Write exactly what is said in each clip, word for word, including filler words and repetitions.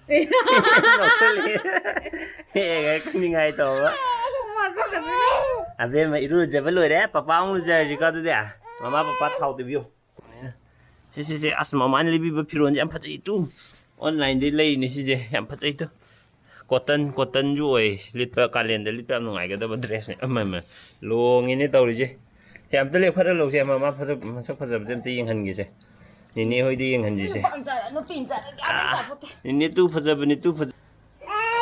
ꯅꯣꯛꯁꯜꯂꯤ꯫ ꯍꯦꯛ ꯍꯦꯛ ꯅꯤꯡꯉꯥꯏ ꯇꯧꯕ꯫ ꯑꯕꯦꯝꯃ ꯏꯔꯨꯖꯕ ꯂꯣꯏꯔꯦ, ꯄꯄꯥ ꯑꯃꯨꯛ ꯂꯨꯖꯔꯁꯤꯀꯣ ꯑꯗꯨꯗꯤ꯫ ꯃꯃꯥ ꯄꯄꯥ ꯊꯥꯎ ꯇꯩꯕꯤꯌꯨ꯫ ꯁꯤ, ꯁꯤ, ꯁꯤ, ꯑꯁ, ꯃꯃꯥꯅ ꯂꯩꯕꯤꯕ ꯐꯤꯔꯣꯟꯁꯦ ꯌꯥꯝ ꯐꯖꯩ ꯇꯨ꯫ Online ꯗꯩ ꯂꯩꯔꯤꯅꯦ ꯁꯤꯁꯦ, ꯌꯥꯝ ꯐꯖꯩ ꯇꯨ꯫ Cotton, cotton ꯁꯨ ꯑꯣꯏ, ꯂꯤꯠꯄ, ꯀꯥꯂꯦꯟꯗ ꯂꯤꯠꯄ ꯌꯥꯝ ꯅꯨꯡꯉꯥꯏꯒꯗꯕ dress ꯅꯦ꯫ ꯑꯃ, ꯑꯃ, ꯂꯣꯡꯉꯤꯅꯦ ꯇꯧꯔꯤꯁꯦ꯫ ꯁꯤ ꯑꯝꯇ ꯂꯦꯞꯈꯠꯍꯜꯂꯣꯁꯦ, ꯃꯃꯥ ꯐꯖ-, ꯃꯁꯛ ꯐꯖꯕꯁꯦ ꯑꯝꯇ ꯌꯦꯡꯍꯟꯒꯦꯁꯦ꯫ ꯅꯦꯅꯦ ꯍꯣꯏꯗ ꯌꯦꯡꯍꯟꯁꯤꯁꯦ꯫ ꯅꯨꯄꯥ ꯃꯆꯥ, ꯅꯨꯄꯤ ꯃꯆꯥꯗ ꯒ꯭ꯌꯥꯟ ꯑꯃ ꯑꯥ, ꯇꯥꯄꯣꯠꯇꯦ꯫ ꯅꯦꯅꯦ ꯇꯨ ꯐꯖꯕꯅꯤ, ꯇꯨ ꯐꯖ-,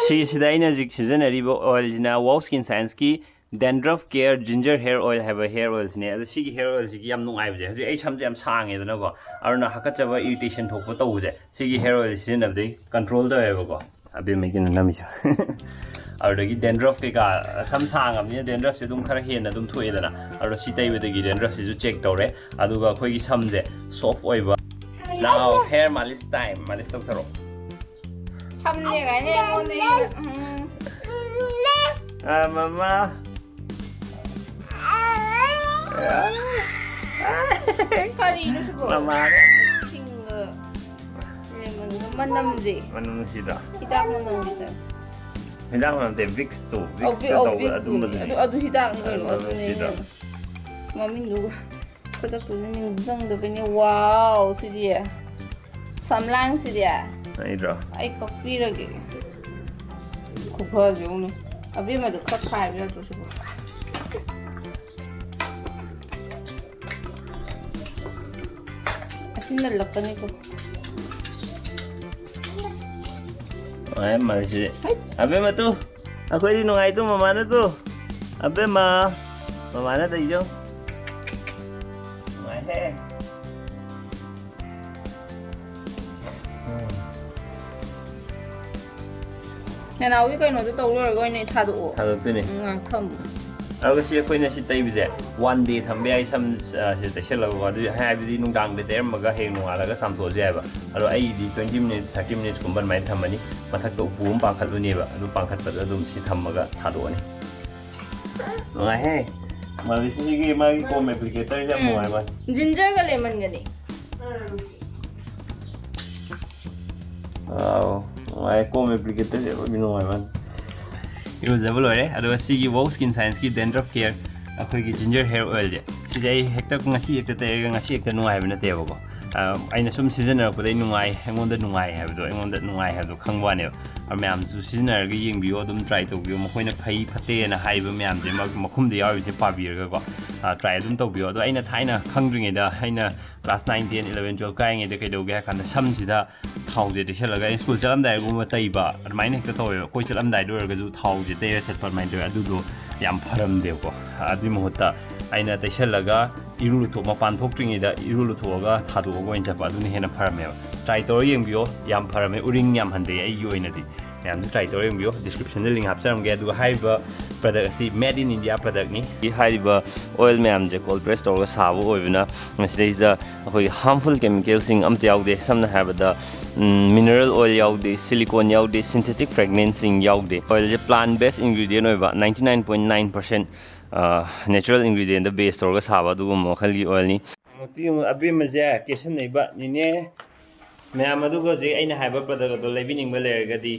ꯁꯤꯁꯤꯗ ꯑꯩꯅ ꯍꯧꯖꯤꯛ ꯁꯤꯖꯤꯟꯅꯔꯤꯕ oil ꯁꯤꯅ Wow Skin Science ꯀꯤ Dandruff Care Ginger Hair Oil ꯍꯥꯏꯕ hair oil ꯁꯤꯅꯦ꯫ ꯑꯗꯣ ꯁꯤꯒꯤ hair oil ꯁꯤꯒꯤ ꯌꯥꯝ ꯅꯨꯡꯉꯥꯏꯕꯁꯦ, ꯍꯧꯖꯤꯛ ꯑꯩ ꯁꯝꯁꯦ ꯌꯥꯝ ꯁꯥꯡꯉꯦꯗꯅꯀꯣ, ꯑꯗꯨꯅ ꯍꯥꯀꯠꯆꯕ, irritation ꯊꯣꯛꯄ ꯇꯧꯕꯁꯦ ꯁꯤꯒꯤ hair oil ꯁꯤꯖꯤꯟꯅꯕꯗꯒꯤ control ꯇꯧꯋꯦꯕꯀꯣ꯫ ꯑꯕꯦꯝꯃꯒꯤꯅ ꯅꯝꯃꯤꯁꯦ꯫ ꯑꯗꯨꯗꯒꯤ dandruff ꯀꯩꯀꯥ, ꯁꯝ ꯁꯥꯡꯉꯕꯅꯤꯅ dandruff ꯁꯦ ꯑꯗꯨꯝ ꯈꯔ ꯍꯦꯟꯅ ꯑꯗꯨꯝ ꯊꯣꯛꯑꯦꯗꯅ꯫ ꯑꯗꯣ ꯁꯤ ꯇꯩꯕꯗꯒꯤ dandruff ꯁꯤꯁꯨ check ꯇꯧꯔꯦ, ꯑꯗꯨꯒ ꯑꯩꯈꯣꯏꯒꯤ ꯁꯝꯁꯦ soft ꯑꯣꯏꯕ꯫ Now hair massage time, massage ꯇꯧꯊꯔꯣ꯫ ꯁꯝꯅꯦ ꯀꯥꯏꯅ ꯑꯩꯉꯣꯟꯗ ꯏꯅ-, ꯎꯝ꯫ ꯑꯥ, ꯃꯃꯥ꯫ ꯀꯔꯤꯅꯣ ꯁꯤꯕꯣ? ꯃꯃꯥꯅꯦ꯫ ꯁꯤꯡꯒ lemon ꯒ ꯃꯅꯝꯁꯦ꯫ ꯃꯅꯝ ꯅꯨꯡꯁꯤꯗ꯭ꯔꯣ? ꯍꯤꯗꯥꯛ ꯃꯅꯝꯒꯤ type꯫ ꯍꯤꯗꯥꯛ ꯃꯅꯝ ꯅꯠꯇꯦ, Vicks ꯇꯣ, ꯑꯧ, Vicks ꯕꯤ-, ꯇ ꯑꯧ, ꯇꯧꯕ Vicks ꯇꯨꯅꯤ꯫ ꯑꯗꯨꯝꯕꯗꯨꯅꯤ꯫ ꯑꯗꯨ, ꯑꯗꯨ ꯍꯤꯗꯥꯛꯅꯤ ꯀꯩꯅꯣ, ꯃꯅꯝ ꯑꯗꯨꯅꯦ꯫ ꯅꯨꯡꯁꯤꯗ꯭ꯔꯣ? ꯃꯃꯤꯡꯗꯨ ꯈꯨꯗꯛꯇꯨꯗ ꯅꯤꯡꯁꯤꯡꯗꯕꯩꯅꯦ꯫ Wow, ꯁꯤꯗꯤ꯫ ꯁꯝꯂꯥꯡꯁꯤꯗꯤ꯫ ꯑꯩꯗ꯭ꯔꯣ? ꯑꯩ ꯀꯛꯄꯤꯔꯒꯦ꯫ ꯈꯨꯐꯁꯦ ꯌꯦꯡꯉꯨꯅꯦ꯫ ꯑꯕꯦꯝꯃꯗꯣ ꯈꯔ ꯈꯥꯏꯕ ꯌꯥꯗ꯭ꯔꯣ ꯁꯤꯕꯣ? ꯑꯁꯤ ꯅꯜꯂꯛꯀꯅꯤꯀꯣ꯫ ꯅꯨꯡꯉꯥꯏ ꯃꯥꯜꯂꯤꯁꯤꯗꯤ꯫ ꯑꯕꯦꯝꯃ ꯇꯨ, ꯑꯩꯈꯣꯏꯗꯤ ꯅꯨꯡꯉꯥꯏꯇꯣ ꯃꯃꯥꯅ ꯇꯨ꯫ ꯑꯕꯦꯝꯃ, ꯃꯃꯥꯅ ꯇꯧꯔꯤꯗꯣ꯫ ꯅꯨꯡꯉꯥꯏꯍꯦ꯫ ꯎꯝ꯫ ꯅꯅꯥꯎꯒꯤ ꯀꯩꯅꯣꯗꯣ ꯇꯧ ꯂꯣꯏꯔꯒ ꯑꯣꯏꯅ ꯊꯥꯗꯣꯛꯑꯣ꯫ ꯊꯥꯗꯣꯛꯇꯣꯏꯅꯦ꯫ ꯎꯝ, ꯉꯥꯏꯍꯥꯛ ꯊꯝꯃꯣ꯫ ꯑꯗꯨꯒ ꯁꯤ ꯑꯩꯈꯣꯏꯅ ꯁꯤ ꯇꯩꯕꯁꯦ one day ꯊꯝꯕ ꯌꯥꯏ, ꯁꯝ, ꯑ, ꯁꯤ ꯇꯩꯁꯜꯂꯒꯀꯣ꯫ ꯑꯗꯨ ꯍꯥꯏꯕꯗꯤ ꯅꯨꯡꯗꯥꯡꯗ ꯇꯩꯔꯝꯃꯒ ꯍꯌꯦꯡ ꯅꯣꯡꯉꯥꯜꯂꯒ ꯆꯥꯝꯊꯣꯛꯑꯁꯨ ꯌꯥꯏꯕ꯫ ꯑꯗꯣ ꯑꯩꯒꯤꯗꯤ twenty minutes, thirty minutes ꯀꯨꯝꯕ ꯑꯗꯨꯃꯥꯏꯅ ꯊꯝꯃꯅꯤ꯫ ꯃꯊꯛꯇ ꯎꯄꯨ ꯑꯃ ꯄꯥꯡꯈꯠꯂꯨꯅꯦꯕ꯫ ꯑꯗꯨ ꯄꯥꯡꯈꯠꯄꯗ ꯑꯗꯨꯝ ꯁꯤ ꯊꯝꯃꯒ ꯊꯥꯗꯣꯛꯑꯅꯤ꯫ ꯅꯨꯡꯉꯥꯏꯍꯦ꯫ ꯃꯥꯂꯦꯁꯤꯒꯤ ꯃꯥꯒꯤ comb applicator ꯁꯦ ꯌꯥꯝ ꯎꯝ꯫ ꯅꯨꯡꯉꯥꯏ ꯃꯥ꯫ Ginger ꯒ lemon ꯒꯅꯤ꯫ Wow, ꯅꯨꯡꯉꯥꯏ, ꯀꯣꯝ ꯑꯦꯄ꯭ꯂꯤꯀꯦꯇꯔꯁꯦ ꯑꯔꯣꯏꯕꯤ ꯅꯨꯡꯉꯥꯏ ꯃꯥꯅꯤ꯫ ꯏꯔꯨꯖꯕ ꯂꯣꯏꯔꯦ꯫ ꯑꯗꯨꯒ ꯁꯤꯒꯤ ꯋꯥꯎ ꯁ꯭ꯀꯤꯟ ꯁꯥꯏꯟꯁꯀꯤ dandruff care, ꯑꯩꯈꯣꯏꯒꯤ ginger hair oilꯁꯦ, ꯁꯤꯁꯦ ꯑꯩ ꯍꯦꯛꯇ ꯉꯁꯤ ꯍꯦꯛꯇ ꯇꯩꯔꯒ ꯉꯁꯤ ꯍꯦꯛꯇ ꯅꯨꯡꯉꯥꯏꯕ ꯅꯠꯇꯦꯕꯀꯣ꯫ ꯑ, ꯑꯩꯅ ꯁꯨꯝ ꯁꯤꯖꯤꯟꯅꯔꯛꯄꯗ ꯑꯩ ꯅꯨꯡꯉꯥꯏ, ꯑꯩꯉꯣꯟꯗ ꯅꯨꯡꯉꯥꯏ ꯍꯥꯏꯕꯗꯣ, ꯑꯩꯉꯣꯟꯗ ꯅꯨꯡꯉꯥꯏ ꯍꯥꯏꯕꯗꯣ ꯈꯪꯕ ꯋꯥꯅꯦꯕ꯫ ꯑ, ꯃꯌꯥꯝꯁꯨ ꯁꯤꯖꯤꯟꯅꯔꯒ ꯌꯦꯡꯕꯤꯌꯣ, ꯑꯗꯨꯝ try ꯇꯧꯕꯤꯌꯣ꯫ ꯃꯈꯣꯏꯅ ꯐꯩ ꯐꯠꯇꯦꯅ ꯍꯥꯏꯕ ꯃꯌꯥꯝꯁꯦ ꯃ-, ꯃꯈꯨꯝꯗ ꯌꯥꯎꯔꯤꯕꯁꯦ ꯄꯥꯕꯤꯔꯒꯀꯣ, ꯑ, try ꯑꯗꯨꯝ ꯇꯧꯕꯤꯌꯣ꯫ ꯑꯗꯣ ꯑꯩꯅ ꯊꯥꯏꯅ ꯈꯪꯗ꯭ꯔꯤꯉꯩꯗ, ꯑꯩꯅ class nine, ten, eleven, twelve ꯀꯥꯔꯤꯉꯩꯗ ꯀꯩꯗꯧꯒꯦ ꯍꯥꯏ ꯀꯥꯟꯗ ꯁꯝꯁꯤꯗ ꯊꯥꯎꯁꯦ ꯇꯩꯁꯜꯂꯒ ꯑꯩ ꯁ꯭ꯀꯨꯜ ꯆꯠꯂꯝꯗꯥꯏꯒꯨꯝꯕ ꯇꯩꯕ, ꯑꯗꯨꯃꯥꯏꯅ ꯍꯦꯛꯇ ꯇꯧꯋꯦꯕ꯫ ꯀꯣꯏ ꯆꯠꯂꯝꯗꯥꯏꯗ ꯑꯣꯏꯔꯒꯁꯨ ꯊꯥꯎꯁꯦ ꯇꯩꯔ ꯆꯠꯄ ꯑꯗꯨꯃꯥꯏꯅ ꯇꯧꯋꯦ꯫ ꯑꯗꯨꯗꯣ ꯌꯥꯝ ꯐꯔꯝꯗꯦꯕꯀꯣ꯫ ꯑꯗꯨꯏ ꯃꯍꯨꯠꯇ ꯑꯩꯅ ꯇꯩꯁꯜꯂꯒ ꯏꯔꯨ ꯂꯨꯊꯣꯛ-, ꯃꯄꯥꯟ ꯊꯣꯛꯇ꯭ꯔꯤꯉꯩꯗ ꯏꯔꯨ ꯂꯨꯊꯣꯛꯑꯒ ꯊꯥꯗꯣꯛꯑꯒ ꯑꯣꯏꯅ ꯆꯠꯄ, ꯑꯗꯨꯅ ꯍꯦꯟꯅ ꯐꯔꯝꯃꯦꯕ꯫ Try ꯇꯧꯔ ꯌꯦꯡꯕꯤꯌꯣ, ꯌꯥꯝ ꯐꯔꯝꯃꯦ꯫ ꯎꯔꯤꯡ ꯌꯥꯝ ꯍꯟꯊꯩ ꯑꯩꯒꯤ ꯑꯣꯏꯅꯗꯤ꯫ ꯃꯌꯥꯝꯁꯨ try ꯇꯧꯔ ꯌꯦꯡꯕꯤꯌꯣ꯫ Descriptionꯗ link ꯍꯥꯞꯆꯔꯝꯒꯦ꯫ ꯑꯗꯨꯒ ꯍꯥꯏꯔꯤꯕ product ꯑꯁꯤ made in India productꯅꯤ꯫ ꯍꯥꯏꯔꯤꯕ oil ꯃꯌꯥꯝꯁꯦ cold press ꯇꯧꯔꯒ ꯁꯥꯕ ꯑꯣꯏꯕꯅ ꯃꯁꯤꯗꯩꯁꯤꯗ ꯑꯩꯈꯣꯏꯒꯤ harmful chemicalꯁꯤꯡ ꯑꯝꯇ ꯌꯥꯎꯗꯦ꯫ ꯁꯝꯅ ꯍꯥꯏꯔꯕꯗ, ꯎꯝ, mineral oil ꯌꯥꯎꯗꯦ, silicone ꯌꯥꯎꯗꯦ, synthetic fragranceꯁꯤꯡ ꯌꯥꯎꯗꯦ꯫ Oilꯁꯦ plant based ingredient ꯑꯣꯏꯕ, ninety nine point nine percent, ꯑ, natural ingredientꯗ base ꯇꯧꯔꯒ ꯁꯥꯕ ꯑꯗꯨꯒꯨꯝꯕ ꯃꯈꯜꯒꯤ oilꯅꯤ꯫ ꯍꯧꯖꯤꯛꯇꯤ ꯌꯦꯡꯉꯨ, ꯑꯕꯦꯝꯃꯁꯦ ꯀꯦꯁꯟꯅꯩꯕ꯫ ꯅꯦꯅꯦ ꯃꯌꯥꯝ, ꯑꯗꯨꯒ ꯍꯧꯖꯤꯛ ꯑꯩꯅ ꯍꯥꯏꯕ product ꯑꯗꯣ ꯂꯩꯕꯤꯅꯤꯡꯕ ꯂꯩꯔꯒꯗꯤ,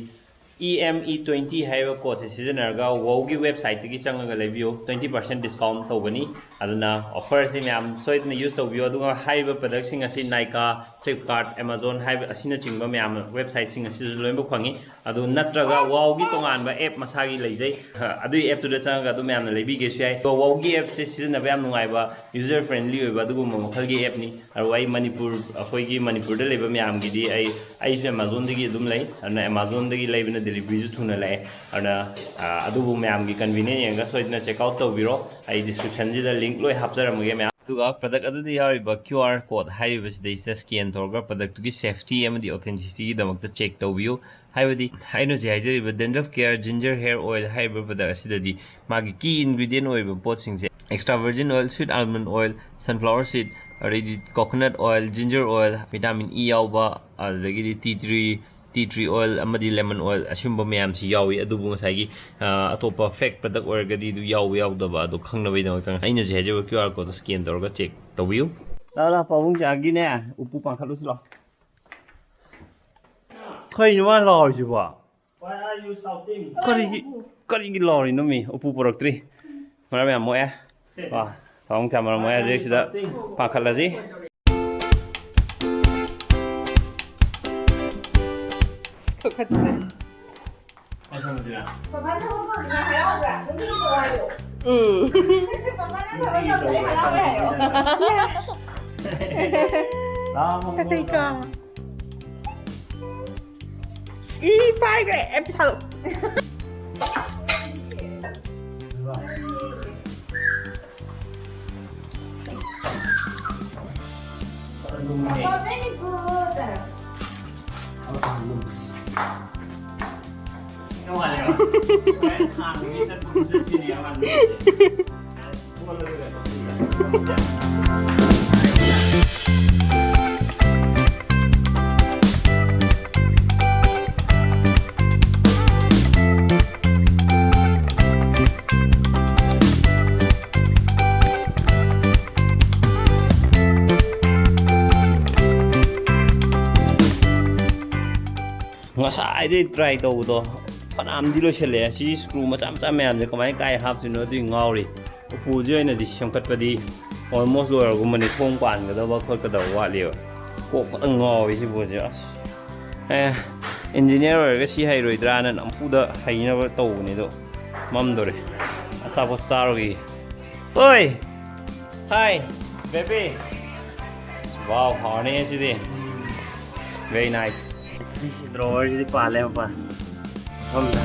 E M E twenty ꯍꯥꯏꯔꯤꯕ codeꯁꯦ ꯁꯤꯖꯤꯟꯅꯔꯒ ꯋꯥꯎꯒꯤ websiteꯇꯒꯤ ꯆꯪꯉꯒ ꯂꯩꯕꯤꯌꯨ, twenty percent discount ꯇꯧꯒꯅꯤ꯫ ꯑꯗꯨꯅ offerꯁꯤ ꯃꯌꯥꯝ ꯁꯣꯏꯗꯅ use ꯇꯧꯕꯤꯌꯨ꯫ ꯑꯗꯨꯒ ꯍꯥꯏꯔꯤꯕ productꯁꯤꯡ ꯑꯁꯤ Nykaa, Flipkart, Amazon ꯍꯥꯏꯕ ꯑꯁꯤꯅꯆꯤꯡꯕ ꯃꯌꯥꯝ websiteꯁꯤꯡ ꯑꯁꯤꯗꯁꯨ ꯂꯣꯏꯅꯃꯛ ꯐꯪꯉꯤ꯫ ꯑꯗꯨ ꯅꯠꯇ꯭ꯔꯒ ꯋꯥꯎꯒꯤ ꯇꯣꯉꯥꯟꯕ app ꯃꯁꯥꯒꯤ ꯂꯩꯖꯩ, ꯑꯗꯨꯒꯤ appꯇꯨꯗ ꯆꯪꯉꯒ ꯑꯗꯨꯝ ꯃꯌꯥꯝꯅ ꯂꯩꯕꯤꯒꯦꯁꯨ ꯌꯥꯏ꯫ ꯑꯗꯨꯒ ꯋꯥꯎꯒꯤ appꯁꯦ ꯁꯤꯖꯤꯟꯅꯕ ꯌꯥꯝ ꯅꯨꯡꯉꯥꯏꯕ, user friendly ꯑꯣꯏꯕ ꯑꯗꯨꯒꯨꯝꯕ ꯃꯈꯜꯒꯤ appꯅꯤ꯫ ꯑꯗꯨꯒ ꯑꯩ ꯃꯅꯤꯄꯨꯔ, ꯑꯩꯈꯣꯏꯒꯤ ꯃꯅꯤꯄꯨꯔꯗ ꯂꯩꯕ ꯃꯌꯥꯝꯒꯤꯗꯤ ꯑꯩ, ꯑꯩꯁꯨ Amazonꯗꯒꯤ ꯑꯗꯨꯝ ꯂꯩ, ꯑꯗꯨꯅ Amazonꯗꯒꯤ ꯂꯩꯕꯅ deliveryꯁꯨ ꯊꯨꯅ ꯂꯥꯛꯑꯦ꯫ ꯑꯗꯨꯅ, ꯑ, ꯑꯗꯨꯕꯨ ꯃꯌꯥꯝꯒꯤ convenient ꯌꯦꯡꯉꯒ ꯁꯣꯏꯗꯅ check out ꯇꯧꯕꯤꯔꯣ꯫ ꯑꯩ descriptionꯁꯤꯗ link ꯂꯣꯏ ꯍꯥꯞꯆꯔꯝꯃꯒꯦ ꯃꯌꯥꯝ꯫ ꯑꯗꯨꯒ product ꯑꯗꯨꯗ ꯌꯥꯎꯔꯤꯕ QR code ꯍꯥꯏꯔꯤꯕꯁꯤꯗꯩꯁꯤꯗ scan ꯇꯧꯔꯒ productꯇꯨꯒꯤ safety ꯑꯃꯗꯤ authenticityꯒꯤꯗꯃꯛꯇ check ꯇꯧꯕꯤꯌꯨ꯫ ꯍꯥꯏꯕꯗꯤ ꯑꯩꯅ ꯍꯧꯖꯤꯛ ꯍꯥꯏꯖꯔꯤꯕ dandruff care ginger hair oil ꯍꯥꯏꯔꯤꯕ product ꯑꯁꯤꯗꯗꯤ ꯃꯥꯒꯤ key ingredient ꯑꯣꯏꯕ ꯄꯣꯠꯁꯤꯡꯁꯦ extra virgin oil, sweet almond oil, sunflower seed, ꯑꯗꯩꯗꯤ coconut oil, ginger oil, vitamin E ꯌꯥꯎꯕ, ꯑꯗꯨꯗꯒꯤꯗꯤ tea tree, tea tree oil ꯑꯃꯗꯤ lemon oil ꯑꯁꯤꯒꯨꯝꯕ ꯃꯌꯥꯝꯁꯤ ꯌꯥꯎꯏ꯫ ꯑꯗꯨꯕꯨ ꯉꯁꯥꯏꯒꯤ, ꯑ, ꯑꯇꯣꯞꯄ fake product ꯑꯣꯏꯔꯒꯗꯤ ꯑꯗꯨ ꯌꯥꯎꯕ ꯌꯥꯎꯗꯕ ꯑꯗꯨ ꯈꯪꯅꯕꯒꯤꯗꯃꯛꯇ ꯑꯩꯅ ꯍꯧꯖꯤꯛ ꯍꯥꯏꯖꯔꯤꯕ QR codeꯇꯣ scan ꯇꯧꯔꯒ check ꯇꯧꯕꯤꯌꯨ꯫ ꯂꯥꯛꯑꯣ, ꯂꯥꯛꯑꯣ, ꯄꯥꯕꯨꯡ ꯆꯥꯒꯤꯅꯦ ꯎꯄꯨ ꯄꯥꯡꯈꯠꯂꯨꯁꯤ ꯂꯥꯛꯑꯣ꯫ ꯀꯩꯅꯣ ꯃꯥ ꯂꯥꯎꯔꯤꯁꯤꯕꯣ? Why are you shouting? ꯀꯔꯤꯒꯤ ꯀꯔꯤꯒꯤ ꯂꯥꯎꯔꯤꯅꯣ ꯃꯤ? ꯎꯄꯨ ꯄꯨꯔꯛꯇ꯭ꯔꯤ꯫ ꯃꯔꯝ ꯌꯥꯝ ꯃꯣꯛꯑꯦ꯫ ꯋꯥ, ꯊꯋꯥꯏ ꯊꯌꯥꯝ ꯃꯔꯝ ꯃꯣꯛꯑꯦ꯫ ꯍꯧꯖꯤꯛ ꯁꯤꯗ ꯄꯥꯈꯠꯂꯁꯤ꯫ ꯊꯣꯛꯈꯠꯇ꯭ꯔꯦ꯫ ꯕꯕꯥ ꯊꯕꯛ ꯐꯪꯉꯤꯅ ꯍꯔꯥꯎꯕ꯭ꯔꯥ? ꯅꯨꯄꯤꯒꯤ ꯇꯧ ꯍꯥꯏꯌꯣ꯫ ꯎꯝ꯫ ꯕꯕꯥꯅ ꯊꯕꯛ ꯐꯪꯉꯤꯅ ꯍꯔꯥꯎꯋꯦ ꯍꯥꯏꯌꯣ꯫ ꯐꯖꯩꯀꯣ꯫ ꯏ ꯄꯥꯏꯈ꯭ꯔꯦ꯫ ꯑꯦ, ꯄꯩꯁꯥꯗꯣ꯫ ꯕꯕꯥ very good. ꯉꯁꯥꯏꯗꯩ try ꯇꯧꯕꯗꯣ ꯐꯅꯌꯥꯝꯗꯤ ꯂꯣꯏꯁꯜꯂꯛꯑꯦ꯫ ꯁꯤ screw ꯃꯆꯥ ꯃꯆꯥ ꯃꯌꯥꯝꯁꯦ ꯀꯃꯥꯏꯅ ꯀꯥꯏ ꯍꯥꯞꯇꯣꯏꯅꯣ ꯑꯗꯨꯒꯤ ꯉꯥꯎꯔꯤ꯫ ꯎꯄꯨꯁꯦ ꯑꯣꯏꯅꯗꯤ ꯁꯦꯝꯒꯠꯄꯗꯤ almost ꯂꯣꯏꯔꯒꯨꯝꯕꯅꯤ꯫ ꯊꯣꯡ ꯄꯥꯟꯒꯗꯕ ꯈꯣꯠꯀꯗꯕ ꯋꯥꯠꯂꯤꯕ꯫ ꯀꯣꯛ ꯐꯖꯅ ꯉꯥꯎꯋꯤ ꯁꯤ ꯄꯣꯠꯁꯦ꯫ ꯑꯁ꯫ ꯑꯦ, engineer ꯑꯣꯏꯔꯒ ꯁꯤ ꯍꯩꯔꯣꯏꯗ꯭ꯔꯥꯅ ꯅꯝꯐꯨꯗ ꯍꯩꯅꯕ ꯇꯧꯕꯅꯤ ꯑꯗꯣ ꯃꯝꯗꯣꯔꯦ꯫ ꯑꯆꯥꯄꯣꯠ ꯆꯥꯔꯨꯒꯦ꯫ ꯑꯣꯏ! Hi, baby! Wow, ꯍꯥꯎꯔꯅꯤ ꯁꯤꯗꯤ꯫ Very nice. ꯗ꯭ꯔꯣꯋꯔꯁꯤꯗꯤ ꯄꯥꯜꯂꯦ ꯃꯄꯥꯟ꯫ ꯃꯐꯝꯗ꯫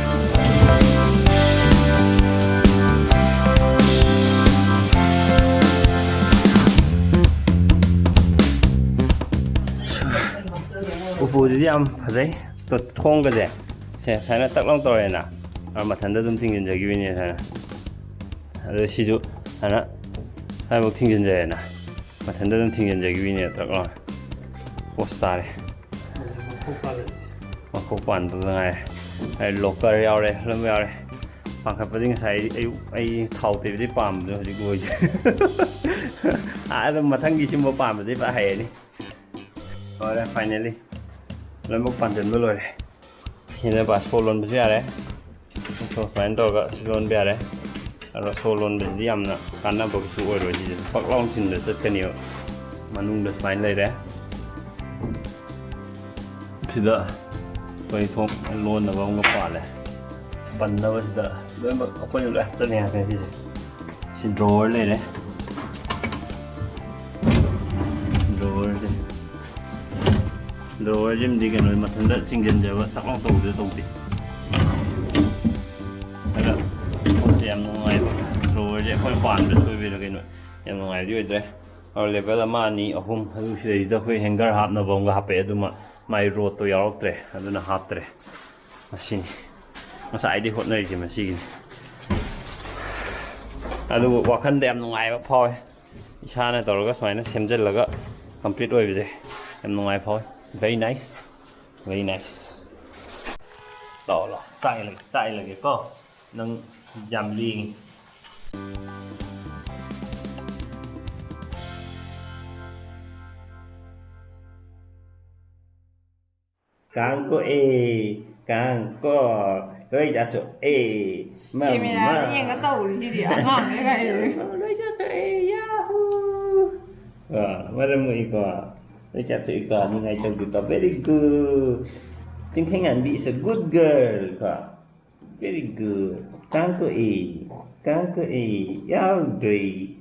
ꯎꯄꯨꯁꯤꯗꯤ ꯌꯥꯝ ꯐꯖꯩ꯫ ꯇꯣ-, ꯊꯣꯡꯒꯁꯦ ꯁꯦ ꯁꯨꯃꯥꯏꯅ ꯇꯛ ꯂꯥꯎ ꯇꯧꯔꯦꯅ, ꯑꯗꯨꯒ ꯃꯊꯟꯇ ꯑꯗꯨꯝ ꯊꯤꯡꯖꯤꯟꯖꯈꯤꯕꯅꯤ ꯁꯨꯃꯥꯏꯅ꯫ ꯑꯗꯣ ꯁꯤꯁꯨ ꯁꯨꯃꯥꯏꯅ ꯁ꯭ꯋꯥꯏꯐꯥꯎ ꯊꯤꯡꯖꯤꯟꯖꯔꯦꯅ, ꯃꯊꯟꯇ ꯑꯗꯨꯝ ꯊꯤꯡꯖꯤꯟꯖꯈꯤꯕꯅꯤ ꯇꯛ ꯂꯥꯎ꯫ ꯄꯣꯁ ꯇꯥꯔꯦ꯫ ꯃꯈꯣꯡ ꯄꯥꯟꯕꯗ ꯉꯥꯏꯔꯦ꯫ ꯑꯩ locker ꯌꯥꯎꯔꯦ, ꯂꯣꯏꯅꯃꯛ ꯌꯥꯎꯔꯦ꯫ ꯄꯥꯟꯈꯠꯄꯗꯤ ꯉꯁꯥꯏ ꯑꯌꯨꯛ ꯑꯩ ꯊꯥꯎ ꯇꯩꯕꯗꯤ ꯄꯥꯝꯕꯗꯣ ꯍꯧꯖꯤꯛ ꯂꯣꯏꯗ꯭ꯔꯦ꯫ ꯑꯥ, ꯑꯗꯨꯝ ꯃꯊꯪꯒꯤ ꯁꯤꯒꯨꯝꯕ ꯄꯥꯝꯕꯗꯤ ꯐꯖ ꯍꯩꯔꯅꯤ꯫ ꯂꯣꯏꯔꯦ, finally꯫ ꯂꯣꯏꯅꯃꯛ ꯄꯥꯟꯁꯤꯟꯕ ꯂꯣꯏꯔꯦ꯫ ꯁꯤꯗ ꯕꯥ ꯁꯣ ꯂꯣꯟꯕꯁꯨ ꯌꯥꯔꯦ꯫ ꯁꯣ ꯁꯨꯃꯥꯏꯅ ꯇꯧꯔꯒ ꯁꯤ ꯂꯣꯟꯕ ꯌꯥꯔꯦ꯫ ꯑꯗꯣ ꯁꯣ ꯂꯣꯟꯕꯁꯤꯗꯤ ꯌꯥꯝꯅ ꯀꯥꯟꯅꯕ ꯀꯩꯁꯨ ꯑꯣꯏꯔꯣꯏ꯫ ꯁꯤꯁꯦ ꯄꯛ ꯂꯥꯎꯅ ꯊꯤꯟꯕ ꯆꯠꯀꯅꯦꯕ꯫ ꯃꯅꯨꯡꯗ ꯁꯨꯃꯥꯏꯅ ꯂꯩꯔꯦ꯫ ꯁꯤꯗ ꯑꯩꯈꯣꯏ ꯊꯣꯡ ꯂꯣꯟꯅꯕ ꯑꯃꯒ ꯄꯥꯜꯂꯦ꯫ ꯄꯟꯅꯕꯁꯤꯗ ꯂꯣꯏꯅꯃꯛ ꯑꯩꯈꯣꯏꯅ ꯂꯣꯏ ꯍꯥꯞꯆꯅꯤ ꯍꯥꯏꯕꯅꯤ ꯁꯤꯁꯦ꯫ ꯁꯤ ꯗ꯭ꯔꯣꯋꯔ ꯂꯩꯔꯦ꯫ ꯗ꯭ꯔꯣꯋꯔꯁꯦ, ꯗ꯭ꯔꯣꯋꯔꯁꯤꯃꯗꯤ ꯀꯩꯅꯣ ꯃꯊꯟꯇ ꯆꯤꯡꯁꯤꯟꯖꯕ ꯊꯛ ꯂꯥꯎ ꯇꯧꯕꯗ ꯇꯧꯗꯦ꯫ ꯑꯗ ꯄꯣꯠꯁꯦ ꯌꯥꯝ ꯅꯨꯡꯉꯥꯏꯕ꯫ ꯗ꯭ꯔꯣꯋꯔꯁꯦ ꯑꯩꯈꯣꯏ ꯄꯥꯟꯕ ꯁꯣꯏꯕꯩꯔꯥ ꯀꯩꯅꯣ ꯌꯥꯝ ꯅꯨꯡꯉꯥꯏꯕꯗꯤ ꯑꯣꯏꯗ꯭ꯔꯦ꯫ ꯑꯗꯣ ꯂꯦꯕꯦꯜ ꯑꯃ, ꯑꯅꯤ, ꯑꯍꯨꯝ, ꯑꯗꯨ ꯁꯤꯗꯩꯁꯤꯗ ꯑꯩꯈꯣꯏ ꯍꯦꯡꯒꯔ ꯍꯥꯞꯅꯕ ꯑꯃꯒ ꯍꯥꯞꯄꯛꯑꯦ꯫ ꯑꯗꯨꯃ ꯃꯥꯏ ꯔꯣꯠꯇꯣ ꯌꯥꯎꯔꯛꯇ꯭ꯔꯦ, ꯑꯗꯨꯅ ꯍꯥꯞꯇ꯭ꯔꯦ꯫ ꯃꯁꯤꯅꯤ ꯉꯁꯥꯏꯗꯤ ꯍꯣꯠꯅꯔꯤꯁꯦ ꯃꯁꯤꯒꯤꯅꯤ꯫ ꯑꯗꯨꯕꯨ ꯋꯥꯈꯟꯗ ꯌꯥꯝ ꯅꯨꯡꯉꯥꯏꯕ ꯐꯥꯎꯋꯦ꯫ ꯏꯁꯥꯅ ꯇꯧꯔꯒ ꯁꯨꯃꯥꯏꯅ ꯁꯦꯝꯖꯤꯜꯂꯒ ꯀꯝꯄ꯭ꯂꯤꯠ ꯑꯣꯏꯕꯁꯦ ꯌꯥꯝ ꯅꯨꯡꯉꯥꯏ ꯐꯥꯎꯋꯦ꯫ Very nice, very nice꯫ ꯂꯥꯛꯑꯣ, ꯂꯥꯛꯑꯣ, ꯆꯥꯛ ꯏꯜꯂꯒꯦ, ꯆꯥꯛ ꯏꯜꯂꯒꯦꯀꯣ꯫ ꯅꯪ ꯌꯥꯝ ꯂꯦꯡꯉꯤ꯫ ꯀꯥꯡ ꯀꯣꯛꯑꯦ, ꯀꯥꯡ ꯀꯣꯛ, ꯂꯣꯏ ꯆꯥꯊꯣꯛꯑꯦ꯫ ꯃꯃꯥ꯫ ꯀꯦꯃꯦꯔꯥꯗ ꯌꯦꯡꯉ ꯇꯧꯔꯤꯁꯤꯗꯤ ꯑꯉꯥꯡꯅꯦ ꯀꯥꯏꯅ꯫ ꯂꯣꯏ ꯆꯥꯊꯣꯛꯑꯦ, ꯌꯥꯍꯨ꯫ ꯑ, ꯃꯔꯝ ꯃꯣꯛꯏꯀꯣ꯫ ꯂꯣꯏ ꯆꯥꯊꯣꯛꯏꯀꯣ, ꯅꯤꯡꯉꯥꯏ ꯇꯧꯗꯦꯀꯣ꯫ Very good꯫ ꯆꯤꯡꯈꯩꯉꯥꯟꯕꯤ is a good girl ꯀꯣ꯫ Very good꯫ ꯀꯥꯡ ꯀꯣꯛꯑꯦ, ꯀꯥꯡ ꯀꯣꯛꯑꯦ, ꯌꯥꯎꯗ꯭ꯔꯦ꯫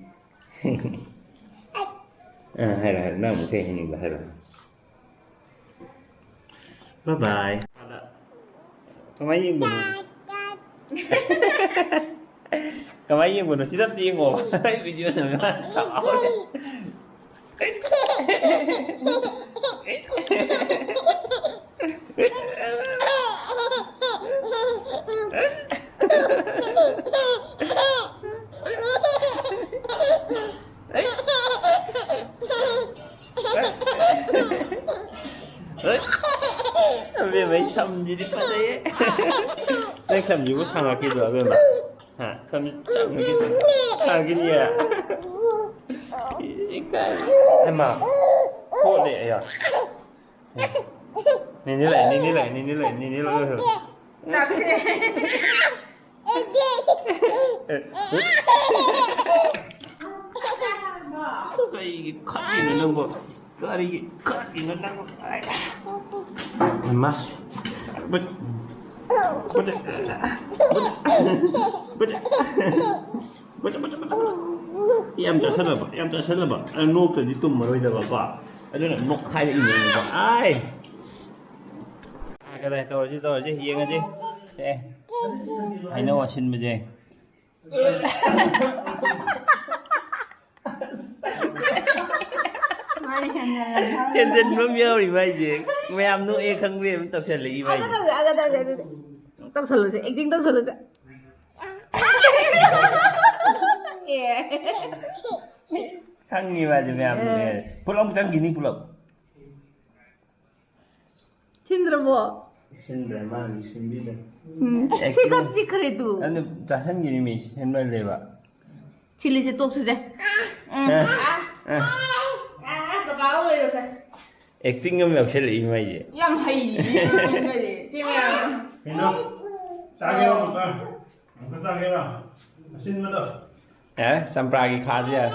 ꯑ, ꯍꯥꯏꯔꯣ, ꯍꯥꯏꯔꯣ, ꯅꯪ ꯑꯃꯨꯛ ꯀꯩ ꯍꯥꯏꯅꯤꯡꯕ ꯍꯥꯏꯔꯣ꯫ Bye bye꯫ ꯀꯃꯥꯏꯅ ꯌꯦꯡꯕꯅꯣ? ꯀꯃꯥꯏꯅ ꯌꯦꯡꯕꯅꯣ? ꯁꯤꯗ ꯑꯝꯇ ꯌꯦꯡꯉꯣ꯫ ꯑꯩ ꯚꯤꯗꯤꯑꯣ ꯅꯝꯃꯤ ꯃꯥꯅ ꯆꯥꯎꯔꯦ꯫ ꯑꯕꯦꯝꯃ, ꯑꯩ ꯁꯝꯁꯤꯗꯤ ꯐꯖꯩꯌꯦ꯫ ꯅꯪ ꯁꯝꯁꯤꯕꯨ ꯁꯥꯡꯉꯛꯈꯤꯗ꯭ꯔꯣ, ꯑꯕꯦꯝꯃ? ꯍꯥ? ꯁꯝꯁꯤ ꯁꯥꯡꯉꯛꯈꯤꯗ꯭ꯔꯣ? ꯁꯥꯡꯉꯛꯈꯤꯅꯤꯌꯦ꯫ ꯏꯀꯥꯏ꯫ ꯍꯩꯃꯥ꯫ ꯍꯣꯠꯂꯦ, ꯑꯌꯥ꯫ ꯅꯤꯅꯦ ꯂꯥꯛꯑꯦ, ꯅꯤꯅꯦ ꯂꯥꯛꯑꯦ, ꯅꯤꯅꯦ ꯂꯥꯛꯑꯦ, ꯅꯤꯅꯦ ꯂꯥꯛꯑꯦ꯫ ꯂꯥꯛꯇꯦ꯫ ꯀꯔꯤꯒꯤ ꯈꯠꯂꯤꯅꯣ ꯅꯪꯕꯣ? ꯀꯔꯤꯒꯤ ꯈꯠꯂꯤꯅꯣ ꯅꯪꯕꯣ? ꯑꯥꯏ꯫ ꯏꯃꯥ꯫ ꯕꯨꯠ꯫ ꯕꯨꯠ꯫ ꯕꯨꯠ꯫ ꯕꯨꯠ, ꯕꯨꯠ, ꯕꯨꯠ, ꯕꯨꯠ꯫ ꯌꯥꯝ ꯆꯥꯁꯜꯂꯕ, ꯌꯥꯝ ꯆꯥꯁꯜꯂꯕ꯫ ꯑ, ꯅꯣꯛꯇ꯭ꯔꯗꯤ ꯇꯨꯝꯃꯔꯣꯏꯗꯕꯀꯣ꯫ ꯑꯗꯨꯅ ꯅꯣꯛꯈꯥꯏꯔꯛꯏꯅꯦꯕꯀꯣ꯫ ꯑꯥꯏ꯫ ꯀꯗꯥꯏ ꯇꯧꯔꯁꯤ, ꯇꯧꯔꯁꯤ, ꯌꯦꯡꯉꯁꯤ꯫ ꯑꯦ, ꯍꯩꯅꯧ ꯑꯁꯤꯟꯕꯁꯦ꯫ ꯃꯥꯅ ꯍꯦꯟꯖꯜꯂꯕ꯫ ꯍꯦꯟꯖꯟꯕ ꯑꯃ ꯌꯥꯎꯔꯤ ꯃꯥꯏꯁꯦ꯫ ꯃꯌꯥꯝ ꯅꯣꯛꯑꯦ ꯈꯪꯕꯩ ꯑꯃ ꯇꯧꯁꯜꯂꯛꯏ ꯃꯥꯏꯁꯦ꯫ ꯑꯗꯨ ꯇꯧꯁꯦ, ꯑꯗꯨ ꯇꯧꯁꯦ, ꯑꯗꯨꯗꯤ꯫ ꯇꯧꯁꯜꯂꯨꯁꯦ, acting ꯇꯧꯁꯜꯂꯨꯁꯦ꯫ ꯑꯦ꯫ ꯈꯪꯉꯤ ꯃꯥꯁꯦ ꯃꯌꯥꯝ ꯅꯣꯛꯑꯦ꯫ ꯄꯨꯂꯞ ꯆꯪꯈꯤꯅꯤ ꯄꯨꯂꯞ꯫ ꯁꯤꯟꯗ꯭ꯔꯕꯣ? ꯁꯤꯟꯗ꯭ꯔꯦ, ꯃꯥꯅꯗꯤ ꯁꯤꯟꯕꯤꯗ꯭ꯔꯦ꯫ ꯎꯝ꯫ ꯑꯦ, ꯁꯤ ꯈꯔ ꯆꯤꯛꯈ꯭ꯔꯦ ꯇꯨ꯫ ꯑꯗꯨ ꯆꯥꯍꯟꯈꯤꯅꯤ ꯃꯤ, ꯁꯤꯟꯃꯜꯂꯦꯕ꯫ ꯁꯤꯜꯂꯤꯁꯦ ꯇꯣꯛꯁꯤꯁꯦ꯫ ꯎꯝ꯫ ꯑꯦ꯫ ꯑꯦ꯫ ꯑꯥ, ꯕꯕꯥꯒ ꯂꯩꯔꯣꯁꯦ꯫ Acting ꯑꯃ ꯌꯥꯎꯁꯜꯂꯛꯏ ꯃꯥꯏꯁꯦ꯫ ꯌꯥꯝ ꯍꯩꯌꯦ꯫ ꯀꯩꯅꯣ? ꯆꯥꯒꯦꯔꯣ ꯑꯃꯨꯛꯀ? ꯑꯃꯨꯛꯀ ꯆꯥꯒꯦꯔꯣ? ꯑꯁꯤꯟꯕꯗꯣ? ꯌꯥꯔꯦ, ꯆꯝꯄ꯭ꯔꯥꯒꯤ ꯈꯥꯁꯦ ꯌꯥꯔꯦ꯫